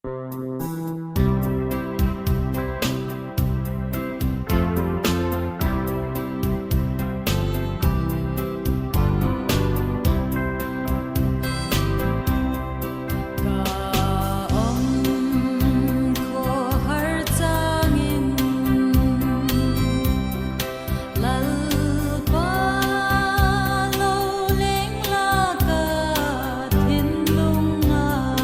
Ka um khuahar cangin Lalpa lo leng la ka thinlung ah.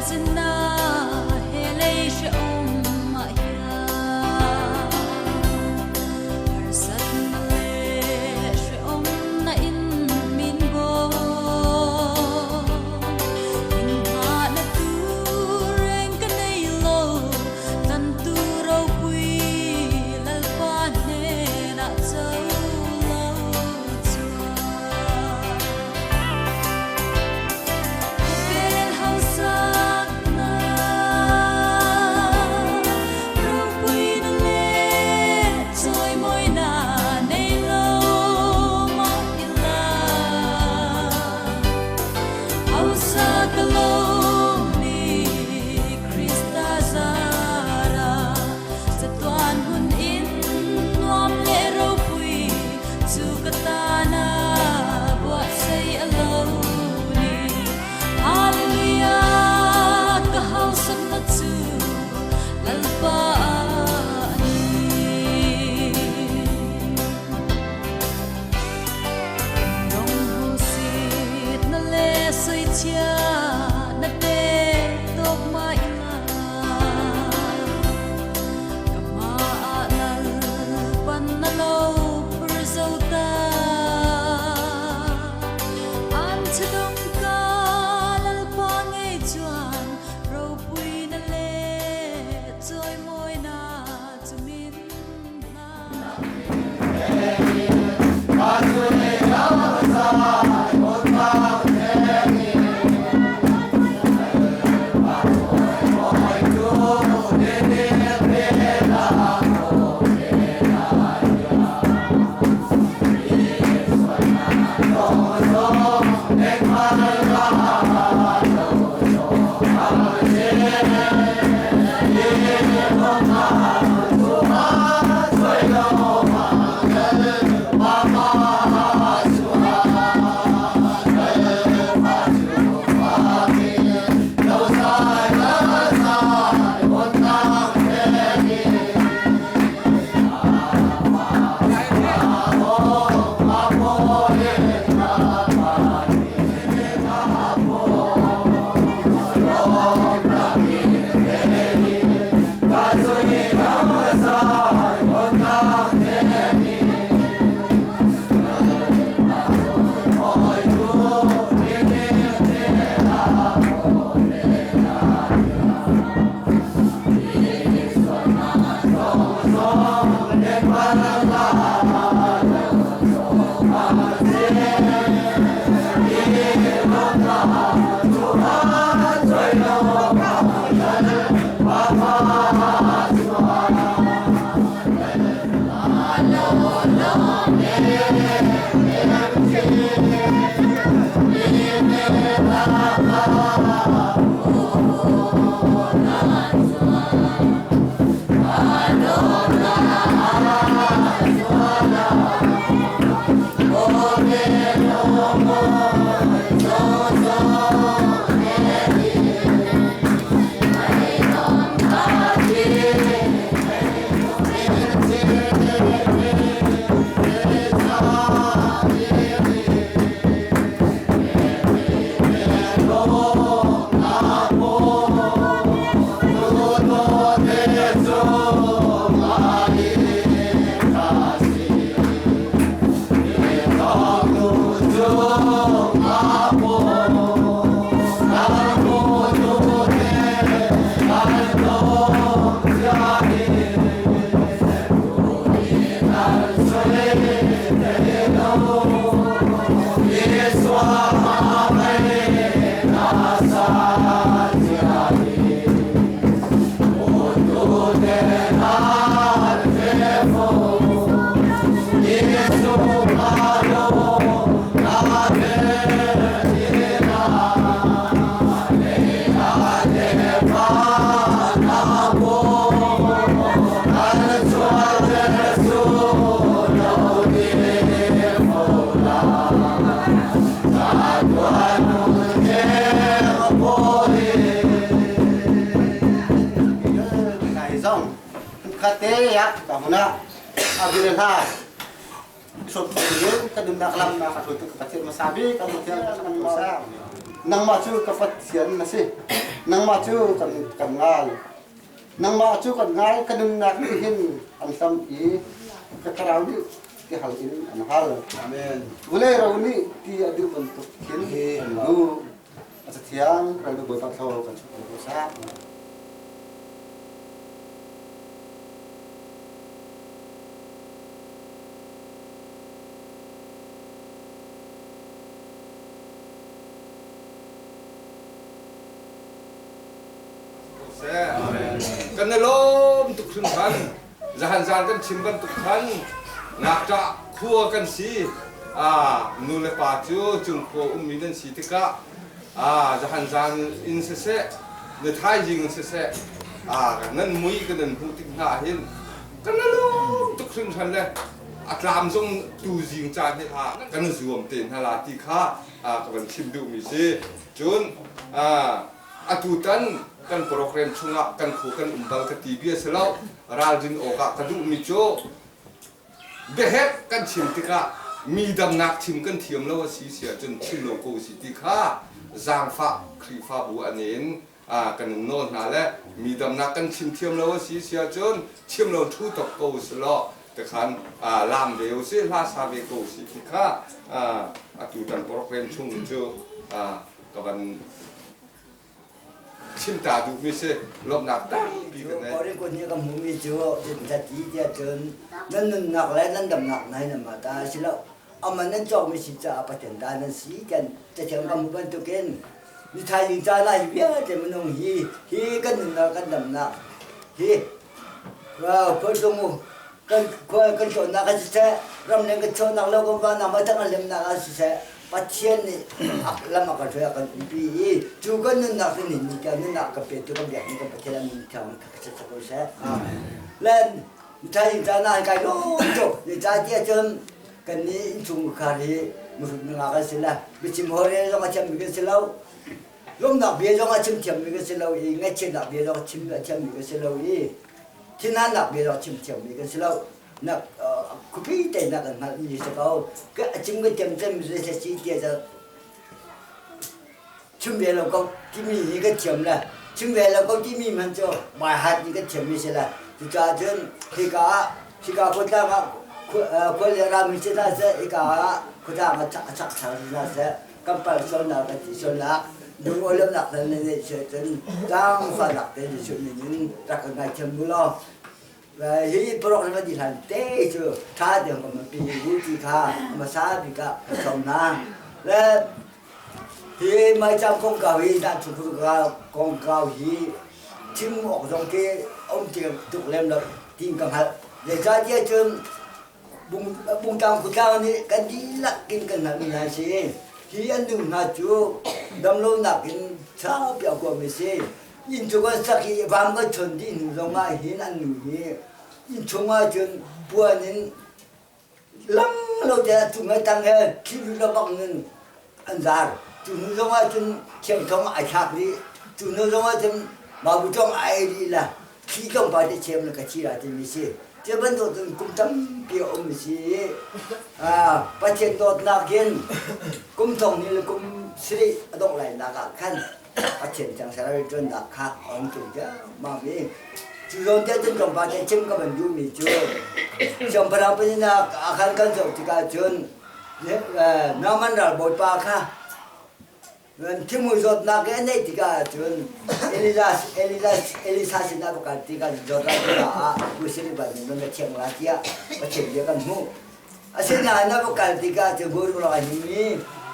Khualzinna he lei hreawm ah hian harsatna le hreawm na in min bawm. Inhngahna tur reng ka nei lo, tlantu ropui Lalpa hnenah cho lo chuan. Khawvel hausakna ropuina le chawimawina nei lo mah ila. Hausa ka lomi Krista zara chatuan hun in nuam le ropui chu ka tana buatsaih a lo ni. Hallelujah, ka hausakna chu Lalpa a ni. Dong hmusit na le soichia na te tok ma ila. Ka hma ah lal pan na lo phur zo ta. An chadong ka lalpa ngei chuan ropui na le chawimawi na chu min hna. Nai zong kate ya ka huna abir hla sop yin ka dum dak lam na ka thu tu ka pasir masabi ka mutia ka masa. Nangmah cu ka Pathian na si. Nangmah cu kan kan ngai. Nangmah cu kan ngai, ka nunnak nih hin an hlam i ka thlarau nih ti hal in an hal. Amen. Vulei ro nih ti a duh bantuk khin an duh. A cathiang ral Bawipa thlaw kan chuah ko sah. Kan i lawm tuk hringhran. Zahan zan kan chim bantuk khan ngakṭah khua kan si. Nu le pa cu cung khua ummi nan si tikah zahan zan in siseh, na thaizing in siseh, nan mui kan nan hmuh tik hna ahhin kan i lawm tuk hringhran le a tlam zong tuzing caan hi kan zuam te hna la ti kha ka van chim duhmi si. Cun atutan kan program chungah kan khu kan um bal ka ti bia si lo. Ralrin awkah ka duhmi cu biahek kan chim tikah mi damnak chim kan thiam lo a si si ahcun chim lo ko si ti kha zaangfah Khrihfabu an in kan in nawl hna le mi damnak kan chim thiam lo a si si ahcun chim lo thu tok ko si law tikhan laam ve usih hla sa ve ko usih ti kha atu tan program chung cu ka van chim ta duhmi si lawmhnak tampi ka nei. Kawri kun hi ka hmuhmi cu ti tiah cun nan nunnak le nan damnak nai nan mah ta si lo aman nan cawkmi si caah Pathian ta nan si kan cathiang ka hmuh bantukin nithaizing caan ah hi vialte minung hi hi kan nunnak kan damnak hi khualtlung kan khua kan tlawnnak ah siseh ramleng kan chuahnak lo kan vannak ma tang lemnak ah siseh Pathian nih lam a kan hruai a kan umpi i cu kan nunnak cu nin ni tiang nunnak kan pe tu kan biak ni kan Pathian an min thiang ka ka ko seh len nithaizing caan ah kai lawm tuk ni ca tiah cun kan nih innchungkhar hi muhrut nga kan si le biachim hore zong a thiammi kan si lo lawmnak bia zong a chim thiammi kan si lo i ngaihchiatnak bia zong chim a thiammi kan si lo i thinhannak bia zong chim thiammi kan si lo nak khuapi te nak kan hngalhmi si ko ka a chim ka thiam cem si si tiah cu chim ve lo ko timi hi kan thiam le chim ve lo ko timi hmanh cu baihat nih kan thiammi si le cucaah cun hika ah hika khuatlang ah khual le rami si hna seh hika ah khuatlang a chak thar si hna seh kan pal sualnak kan ti sualnak lung-awlawmnak nan neih si cun zaangfahnak te Jesuh min in rak kan ngaithiam mu law hi parok le di hlan te cu tha deuh kan pi bu ti kha hmasa bik ah ka sawm hna le Hi maicham kongkau hi tahchung kongkau hi chim awk zong khi a um tuk lem lo tiin ka hngalh. Zeicahtiah cun bungtlang khutlang nih kan dihlak in kan hngalhmi hna a si. Hi an nu hna cu damlonak in saupi a kuami a si. Inn cu kan sak i vam kan chon dih hnu zongah hin an nu hi innchung ahcun puan in Lang lo te ah cung le tang he thil lo bak in an zar. Cu hnu zong ah cun thiangthong ai thlak rih. Cu hnu zong ah cun babu cong ai rih la thli tlawmpal te chem le ka thi la timi si. Cu bantuk cun kum tampi a um si i Pathian dawtnak in kum thong hnih le kum sarih a dongh lai nak ah khan Pathian thiang thlarau ṭuannak kha a hung tlung ciammam i cu zawn te cun tlawmpal te chim ka van duhmi cu siangpahrang palinak a khan kan zoh tikah cun Naaman ralbawipa kha thimui zawtnak i a neih tikah cun Elijah Elijah Elisa sinah va kal tikah Jordan tiva ah Puisiriban in na thiang la tiah Pathian bia kan hmuh. Asinain na va kal tikah cu buruk a him i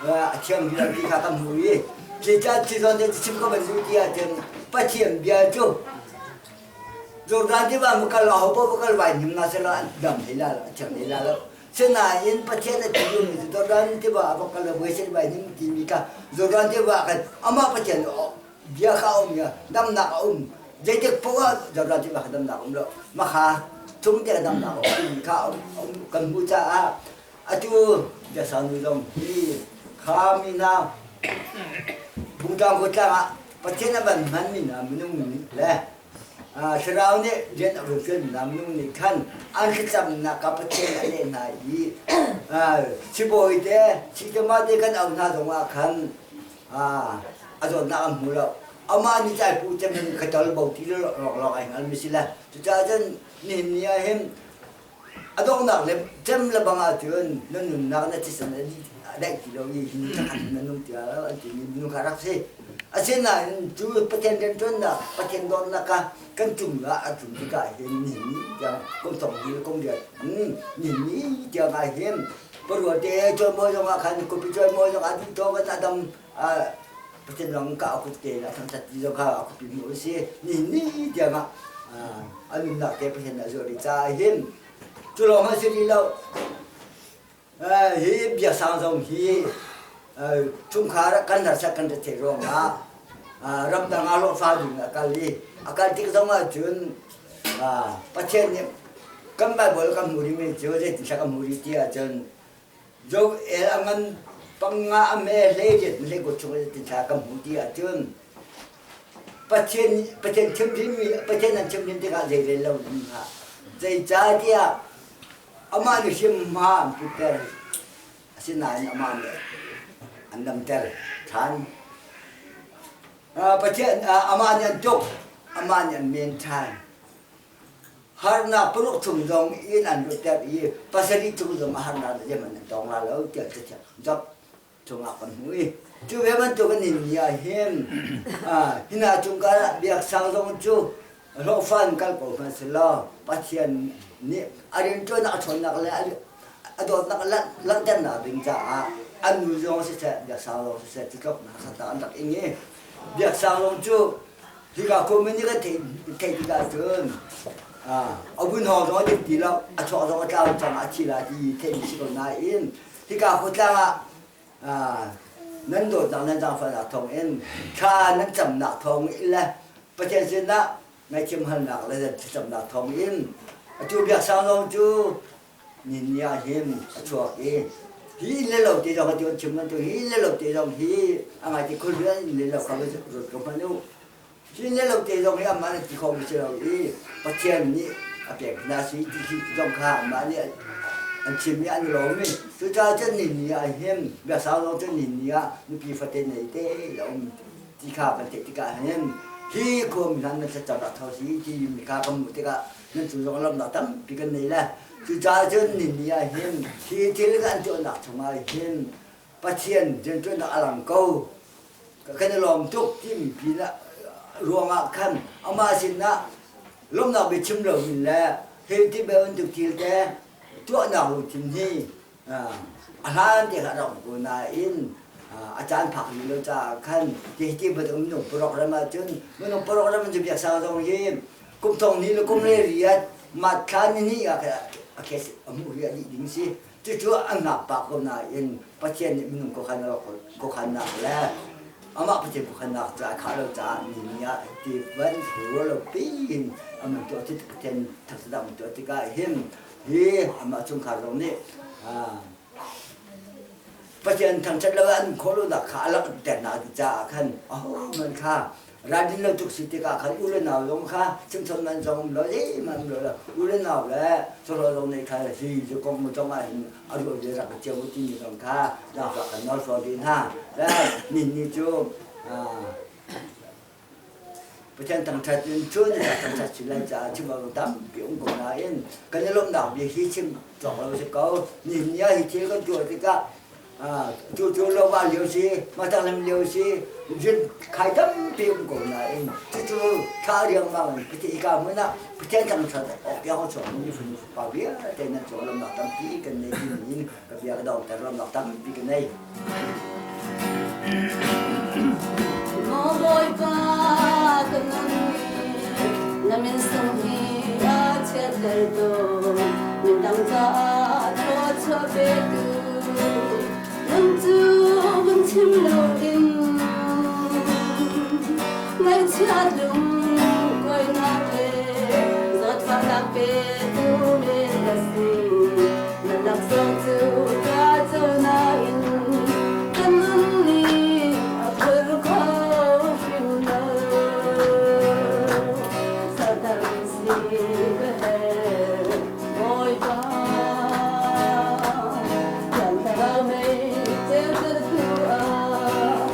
a thiang ti kha kan hmuh i cucaah cu zawn te chim ka van duh ti ahcun Pathian bia cu Jordan tiva va kal aho paoh va kal vai hnim na selaw an dam hlei la lo a thiang hlei la lo. Sinain Pathian a ti duhmi cu Jordan tiva a va kal lo voi vai hnim timi kha Jordan tiva ah khan amah Pathian bia kha a um i damnak a um zeitik paoh ah Jordan tiva kha damnak a um lo makha chung te damnak a um kha kan hmuh caah atu biasanu zong hi kha mi hna Bungtlang khutlang ah Pathian a van hmanmi hna minung nih le thlarau nih rian a run fialmi hna minung nih khan an thlacamnak ka Pathian a leh hna i sibawi te sitama te kan auh hna zongah khan. A zawtnak an hmu lo. Amah nih cai pu cem in khatol bo ti lawk lawk ai hngal mi si le. Cucaah cun nihin ni ah hin a donghnak le cem le bang ahcun na nunnak na thisen a daih ti lo i hi thakhat na nung tiah an ti mi minung kha rak si. Asinain cu Pathian rianṭuannak, Pathian dawtnak kha kan cung ah a tlun tikah hin nihin ni tiang kum thong hi kum riat nihin ni tiang ah hin parua te cawimawi zong ah khan khuapi cawimawi zong ah duh tawk in a dam Pathian zong ka akut te a thangṭhat ti zong kha a khuapi mu a si. Nihin ni tiang ah a nunnak te Pathian a zuar rih caah hin cu lawng a si rih lo. Hi biasang zong hi chungkhar kan harsat kan retheih ruangah ramdang ah hlawhfa ding a kal i a kal tik zong ahcun Pathian nih kan Bible kan hmu rihmi cu zeitin kan hmu rih ti ahcun Joel a ngan panga a me hlei riat hlei kut chung zeitin kan hmu ti ahcun Pathian Pathian chimhrinmi Pathian an chimhrin tikah zei rel lo ding hlah. Zeicahtiah amah nih hrimhma an putter. Asinain amah nih an damter ṭhan. Pathian amah nih an tuk, amah nih an men ṭhan. Harnak paruk chung zong in an lutter i pasarih chung zong a harnak zeihmanh an tong la lo tiah cathiang Job chungah kan hmu i cu ve bantuk in ni ah hin hina cung ah biaksang zong cu hlawhfan kal ko hmanh selaw Pathian nih a rianṭuannak a ṭhawnnak le a dawtnak langhternak ding caah an nu zong siseh biaksang zong siseh citloknak saktak an rak ing i biaksang zong cu hika khuami nih kan theih tikah cun a vun hawng zong a dik ti lo a chuak zong a tlau cang a thi la ti theihmi si ko nain Hika khutlang ah nan dawtnak nan zaangfahnak thawngin thla nan camnak thawng in le Pathian sinah ngaihthiam halnak le thlacamnak thawngin atu biaksang zong cu ni ah hin a chuak i hi inn le lo te zong atu an chim bantuk hi inn le lo te zong hi a ngai ti khul inn le lo kha ruat ko hmanh u. Hi inn le lo te zong hi amah nih ti kho mi si lo i Pathian nih a pek hna si ti hi zong kha amah nih an chim i an i lawm i cucaah cun ni ni ah hin biasau zong cun ni ni ah nupi fate nei te a um ti kha kan theih tikah hin hi khua mi hna nan thlacam rak tho si ti mi kha kan hmuh tikah nan cung zong lawmhnak tampi kan nei le cucaah cun ni ni ah hin hi thil kan tuahnak chungah hin Pathian rianṭuannak a lang ko kan i lawm tuk timi pinah ruangah khan amah sinah lawmhnak bia chim loin le hi ti bantuk thil te tuahnak lungthin hi a hlan te kha a rak ko nain a caan phak rih lo caah khan ti ti bantuk minung program ahcun minung program cu biaksang zong hi kum thong hnih le kum le riat mat thla ni hnih ah a khes a hmuh hi a dih ding si. Cucu an ngak pah ko nain Pathian nih minung khuakhannak le amah Pathian khuakhannak cu ai khah lo caah ni ni ah ti van ruah lo piin aman tuah ti Pathian thangṭhatnak an tuah tikah hin hi amah chungkhar zong nih Pathian thangṭhat lo an khawh lonak kha a langhternak ding caah khan ahohmanh kha Ralrin lo tuk si tikah khan u le nau zong kha chimchom nan zong um lo zeihmanh um lo lo u le nau le chawhlaw zong nih khan hi cu kong mu zong ah hin a ruah ve rak cio u timi zong kha zaangfah kan nawl fawn rih hna le nin ni cu Pathian thangṭhat in chun in thangṭhat si lai caah chim awk tampi um ko nain kan i lawmhnak bia hi chim cawk lo si ko nihin ni ah hi thil kan tuah tikah Cu cu lo ah lio si, matang lio si, rin khai tampi um ko nain cucu thla riangmang in Pathian hika hmun ah Pathian thangṭhat awk tiang a chuak mi fanu fapa vialte nan cung lamnak tampi kan nei timi in ka bia ka dongter lamnak tampi ka nei. Maw Bawipa ka nun na min sung hi a chiatter tawn midang caah thluachuah petu nang cu vun chim loin ngaihchiat lung kuainak le zawtfahnak petu men ka si na laksawng cu ka co nain ka nun nih a phur kho hrim lo Satan si ka herh Bawipa Thiang Thlarau mei ceuter tu ah.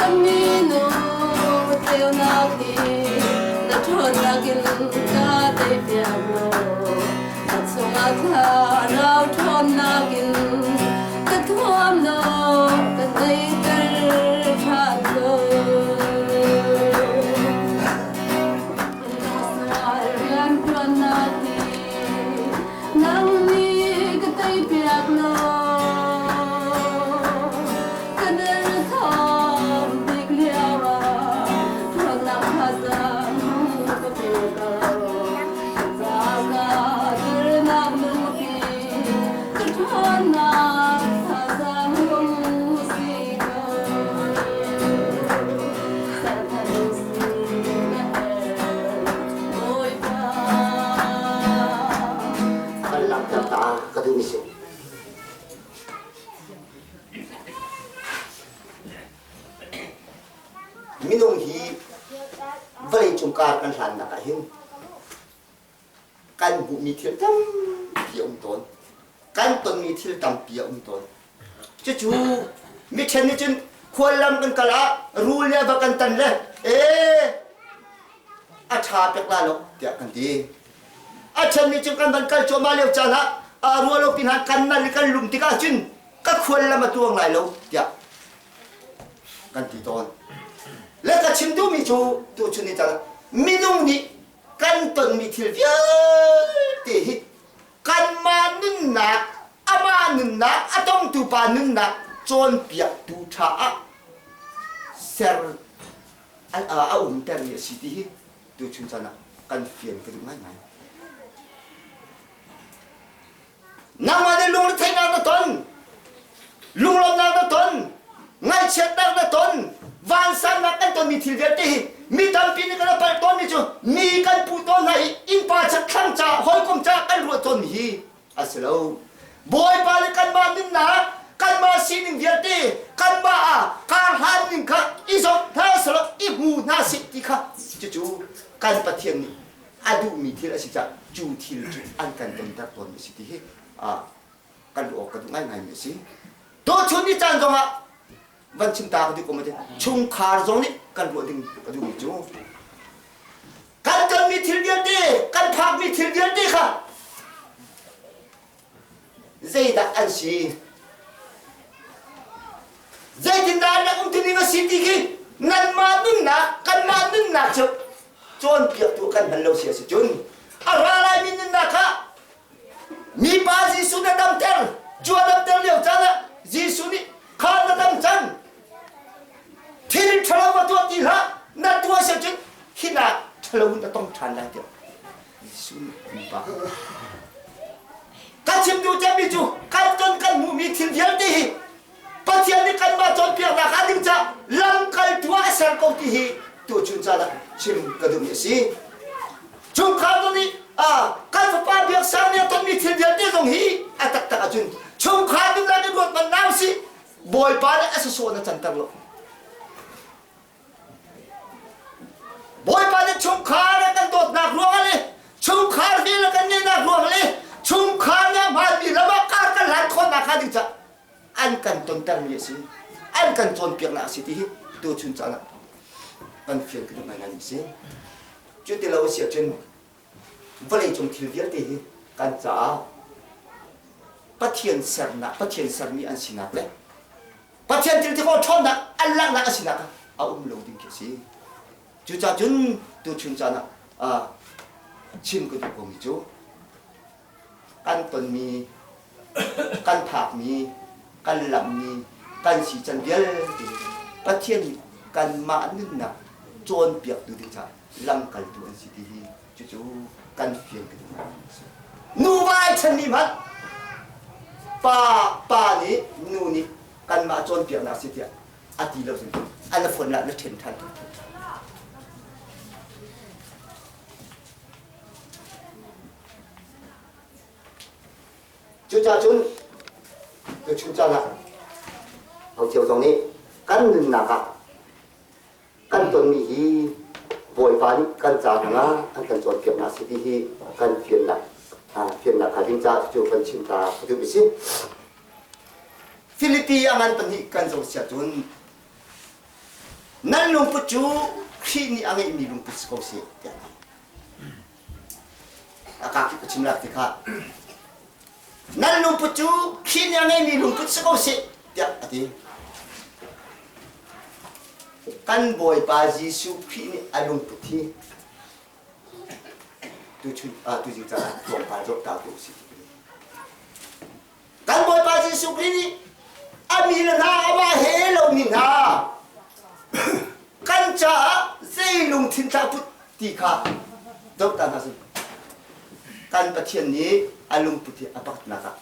Kan minung ceunak hi na ṭhawnnak in ka teipiak law ka chungah thlarau ṭhawnnak in ka thuam law ka deiter ṭhan ko. Rianṭuannak hi nang nih ka teipiak law ka derthawm bik lioah ṭhawnnak thazaang ka pe ko. Ka dirnak lungpi ka ṭhawnnak thazaang hung si ko. Kan langhter ta ka duh si. Minung hi vawleicung kar kan hlannak ah hin kan hmuhmi thil tampi a um tawn. Kan tonmi thil tampi a um tawn. Cucu mi ṭhen nih cun khuallam kan kal ah rul nih a va kan tan le ee a ṭha pek la lo tiah kan ti. A ṭhen nih cun kan van kal cuahmah lio caan ah aa ruah lo pinah kan nal i kan lum tikah cun ka khuallam a tuang lai lo tiah kan ti tawn. Le ka chim duhmi cu tuchun ni caan ah minung nih kan tonmi thil vialte hi kanmah nunnak, amah nunnak, a tongtu pa nunnak cawnpiaktu ṭha ah ser a umtermi a si ti hi tuchun caan ah kan fian ka duh ngaingai. Nangmah nih lungretheihnak na ton, lunglawmhnak na ton, ngaihchiatnak na ton, vansannak kan tonmi thil vialte hi mi tampi nih kan palh tawnmi cu mi kan puh tawn hna i innpa chakthlang ca hawikom ca kan ruah tawnmi hi a si lo. Bawipa nih kanmah nunnak, kanmah sining vialte, kanmah ah kar hlan ning kha i zoh hna selaw i hmu hna seh ti kha cucu kan Pathian nih a duhmi thil a si caah cu thil cu an kan tonter tawnmi a si ti hi kan ruah awk ka duh ngaingaimi a si. Tuchun ni caan zongah van chim ta ka duh ko ma chungkhar zong nih kan ruah ding ka duhmi cu kan tonmi thil vialte kan phakmi thil vialte kha zeidah an si zeitindah an rak um ti ning a si ti khi nanmah nunnak kanmah nunnak cu cawnpiaktu kan hman lo si a si cun a ra laimi nunnak kha Mipa Jesuh na damter cu a damter lio caan ah Jesuh nih kha na dam cang thil ṭhalo va tuah ti hlah na tuah si cun hi nak ṭhalo in na tong ṭhan lai tiah Jesuh nih mipa kan chim duh cemmi cu kan ton kan hmuhmi thil vialte hi Pathian nih kanmah cawnpiaknak ah ding caah lamkaltu ah a ser ko ti hi tuchun caan ah chim ka duhmi a si. Chungkhar zong nih kan fapa biaksang nih a tonmi thil vialte zong hi a taktak ahcun chungkhar nunnak in ruat hmanh nau sih Bawipa nih a sasawh na canter lo. Bawipa nih chungkhar a kan dawtnak ruangah le chungkhar vel a kan ngeihnak ruang le chungkhar nih a hmaanmi ram ah kar kan hlan khawhnak hnga ding caah an kan tontermi a si an kan cawnpiaknak a si ti hi tuchun caan ah kan fian ka duh ngaingai mi a si. Cu ti lo a si ahcun vawleicung thil vialte hi kan caah Pathian sernak Pathian sermi an sinak le Pathian thil ti khawh ṭhawnnak an langhnak a sinak a um lo ding khi a si. Cucaah cun tuchun caan ah chim ka duh komi cu kan tonmi, kan phakmi, kan lammi, kan si can vialte Pathian nih kanmah nunnak cawnpiaktu ding caah lamkaltu an si ti hi cucu kan fian ka duh Nuva ai ṭhenmi hmanh pa pa nih nu nih kanmah cawnpiaknak si tiah a ti lo cun an na phone lah na ṭhen ṭhan Cucaah cun tuchun caan ah Haucio zong nih kan nunnak ah kan tonmi hi Bawipa nih kan ca hna an kan cawnpiaknak si ti hi kan fiannak fiannak kha ding caah cu kan chim ta ka duh si. Filipi a ngan pahnih kan zoh sia cun. Nan lungput cu Khrih nih a ngeihmi lungput si ko seh tiah a ti. A ka ka chim lak ti kha. Nan lungput cu Khrih nih a ngeihmi lungput si ko seh tiah a ti. Kan Bawipa Jesuh Khrih nih a lungput hi tuchun tuzing caah tlawmpal zoh ta ko usih. Kan Bawipa Jesuh Khrih nih a mi le hna amah he lomi hna kan caah zei lungthin thlah put ti kha doh ta hna sih. Kan Pathian nih a lungput hi a pakhatnak ah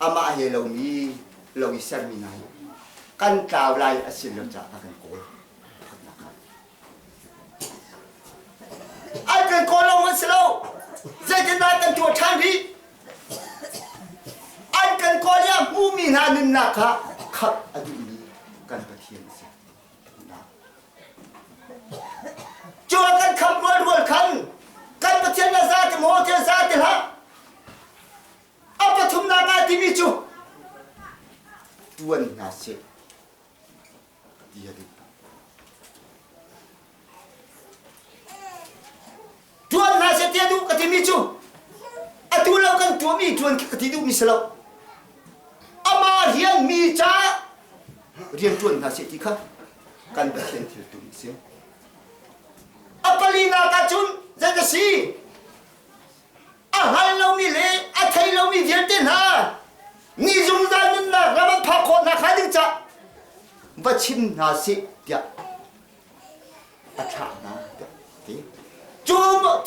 amah he lomi lo i sermi hna hi kan tlau lai a si lo caah a kan kawl. An kan kawl lawng an si lo. Zeitindah kan tuah ṭhan rih? An kan kawl i a hmumi hna nunnak kha khamh a duhmi kan Pathian a si. Cu a kan khamh rualrual khan kan Pathian na za ti maw ti za ti hlah. A pathumnak ah timi cu tuan hna seh ti a duh. Tuan hna seh ti a duh ka timi cu atu lo kan tuahmi tuan khi ka ti duhmi si lo. Amah rian mi ca rian tuan hna seh ti kha kan Pathian thil tum a si. A palinak ahcun zei ka si? A hngal lomi le a thei lomi vialte hna ni zungzal nunnak ram an phak khawh nakhnga ding cah va chim hna seh tiah a thlah hna tiah ti. Cu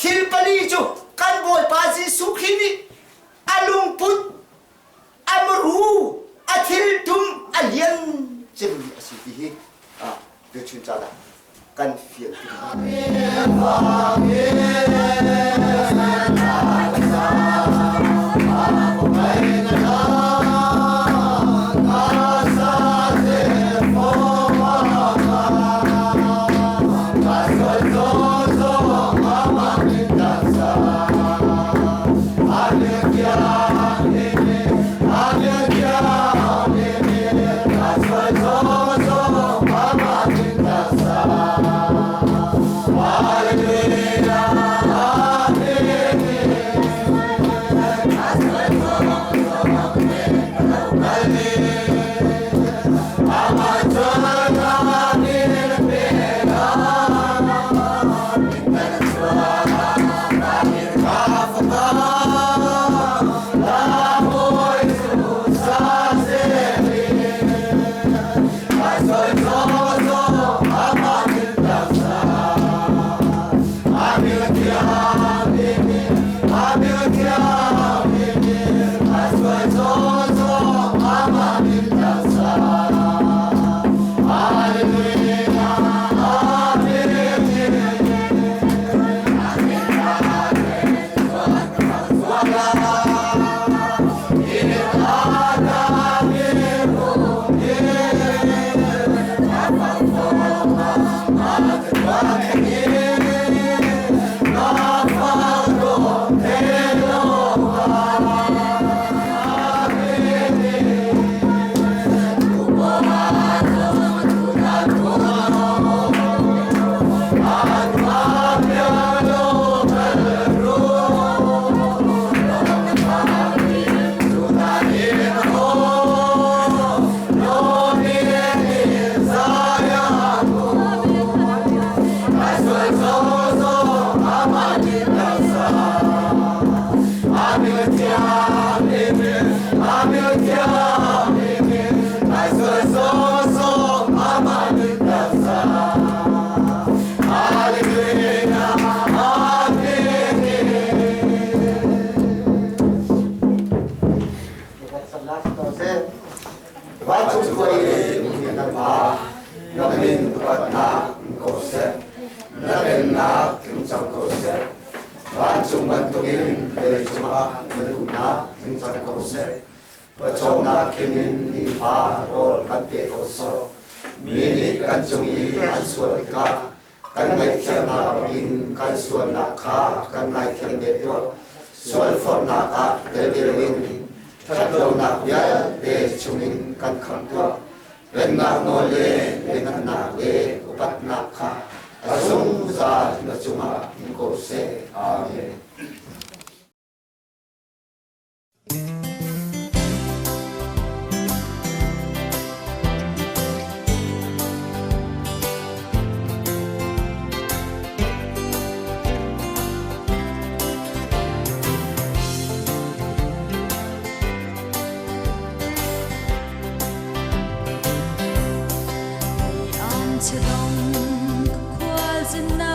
thil pali cu kan Bawipa Jesuh Khrih nih a lungput, a muru, a thiltum a lian cemmi a si ti hi tuchun caan ah kan fian tuk. Vancung bantukin vawleicung ah na duhnak tling cang ko seh. Pawcawmnak khim in nifa rawl kan pe ko sawh. Mi nih kan cung i an sual tikah kan ngaihthiamnak in kan sualnak kha kan ngaithiam ve tuah. Sualforhnak ah tel ve loin ṭhatlonak vialte chungin kan khamh tuah. Pennak nawl le lianhngannak le upatnak kha a zungzal na cungah um ko seh. Amen. An chidong khual zinnak.